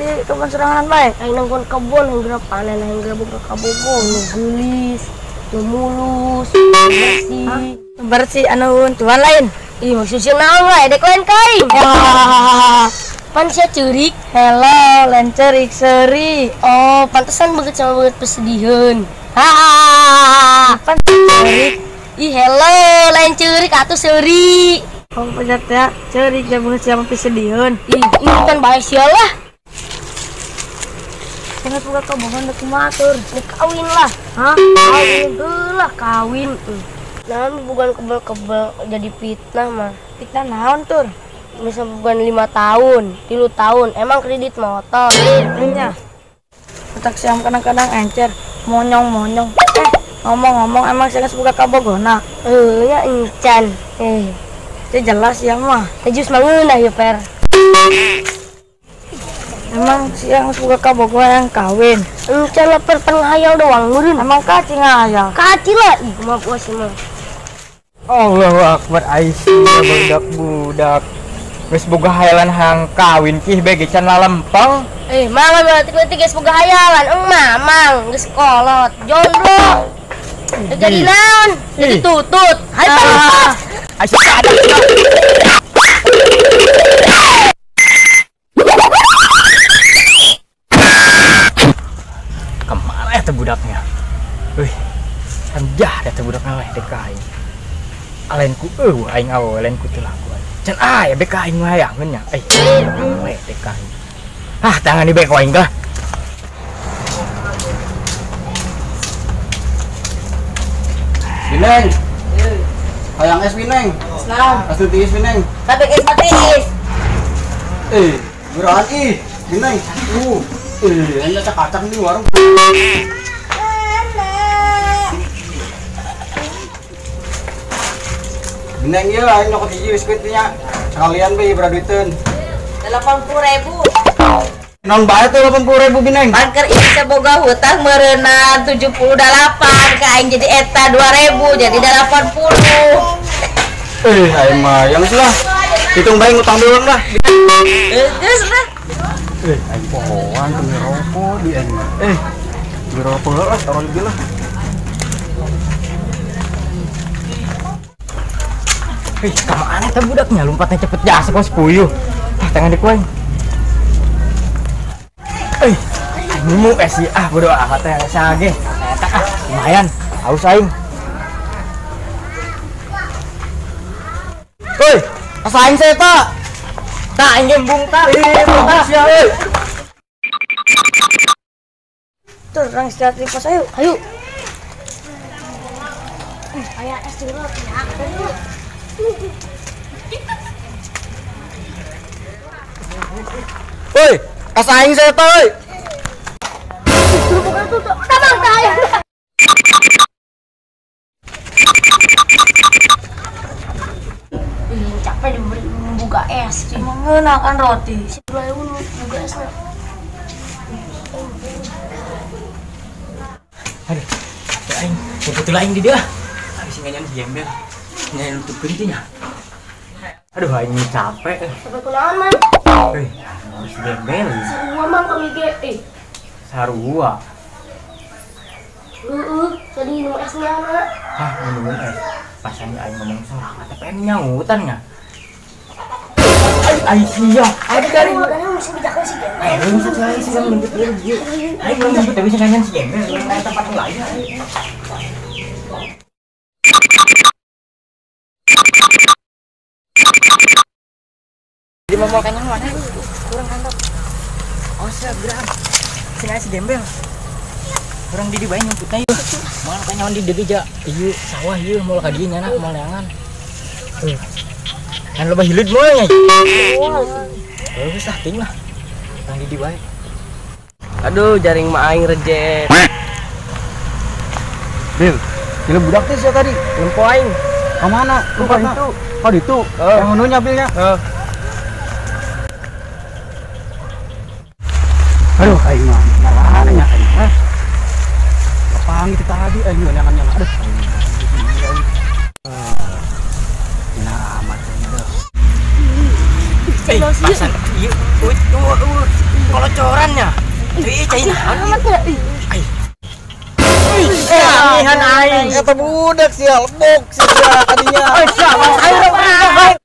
di kebun sorangan bae. Aing nangkon kebun aing geura panen aing geura boga kabogoh nu geulis, nu mulus, bersih. Bersih anu tuan lain. Ih maksudnya naon wae dek lain ka aing. Pan sia ceurik. Hello, lain ceurik seuri. Oh, pantesan banget sama banget pesedihan. Hahaha. Pan ceurik. Ih, hello, lain ceurik atuh seuri. Oh, penyat ya, ceurik ya banget sama pesedihan. Ih, ini kan bae sia lah. Sangat buka kabogohan dek kumaha tur. Dek kawin lah. Hah? Kawin heula kawin. Nah, bukan kebel-kebel jadi fitnah mah. Fitnah naon tur? Misal bukan 5 tahun, 3 tahun, emang kredit motor. Iya. Otak siam kadang-kadang encer, monyong-monyong. Ngomong-ngomong emang saya buka kabogohna. Ya encan. Itu jelas ya mah. Teh jus mangeunah ya per. Emang siang buka kabogoh yang kawin. Encan lah per penghayal doang meureun. Emang kaci ngayal. Kaci lah. Ih, kumaha puas mah. Allahu akbar aisyah budak-budak. Geus boga hayalan hang kawin kih bege can lalempeng. Mang leutik-leutik geus boga hayalan. Mamang geus kolot, jomblo. Jadi naon? Jadi tutut. Hayo palompat. Aisyah ada. Kemana teh budaknya? Wih, kan jahat teh budaknya weh dek aing. Alain ku eueuh aing awewe lain ku teu laku. Can aya bek aing hayangeun nya. We dek aing. Ah, tangan di bek aing lah. Bineng. Hayang es Bineng. Naon? Asuh tiis Bineng. Kabeh es mah tiis. Beraan ih, Bineng. Ini acak-acak nih warung. Bineng ieu aing nyokot hiji biskuit nya. Sekalian bae beraduiteun. 80.000. Naon bae tuh 80.000 Bineng? Pangker ieu bisa boga hutang meureunna 78 ka aing jadi eta 2.000 jadi 80. Aing mah yang lah. Hitung bae ngutang dulu lah. Geus lah. Aing pohoan teu ngerokok di aing mah. Ngerokok lah taruh di lah. Kemana teh budaknya lompatnya cepet jasa kos puyuh. Ah, tangan di kuaing. Nemu sih ah bodo amat teh sage. Eta ah lumayan haus aing. Woi, asaing saya ta. Ta aing gembung ta. Sia euy. Tur rang istirahat di pos ayo. Ayo. Aya es dulu ya. Woi, asaing saya ta euy. Bukan tuh, tabang tayo. Capek diberi buka es. Mengenakan roti. Sebelah buka es. Aduh, capek aing. Betul aing di dia. Habis nganyan si gembel. Nyanyi nutup pintunya. Aduh, aing capek. Capek kunaon, Mang? Harus gembel. Sarua Mang kami ge. Sarua. Tadi minum esnya, Mak. Hah, minum es. Pasannya aing ngomong sorang, tapi aing nyautan nya. Aisyah, ada dari mana mesti bijakan si gembel. Aing mesti sih yang nyebut dia. Aing nyebut tapi nyanyian si gembel, aing tempat lain. Jadi mau kanyang mana? Kurang kantap. Oh, segram. Sini si gembel. Kurang di bae nyumputna ieu. Moal kanyawan di dieu ja. Ieu sawah ieu moal ka dieu nyana moal neangan. Kan loba hileud moal nya. Bagus lah ting lah. Kurang di bae. Aduh, jaring mah aing rejek. Bil, gila budak teh sia tadi. Nempo aing. Ka mana? Lupa itu. Oh, ditu. Yang menunya bilnya. Heeh. Aduh, aing mah marahana nya aing. Hah? Lapang itu tadi aing nyangan nyangan. Aduh. Nah, amat aing. Eh, pasan ieu. Kolocorannya. Ih, cai naon ieu? Ai. Amihan aing. Eta budak sia, lebok sia kadinya. Ayo, ayo.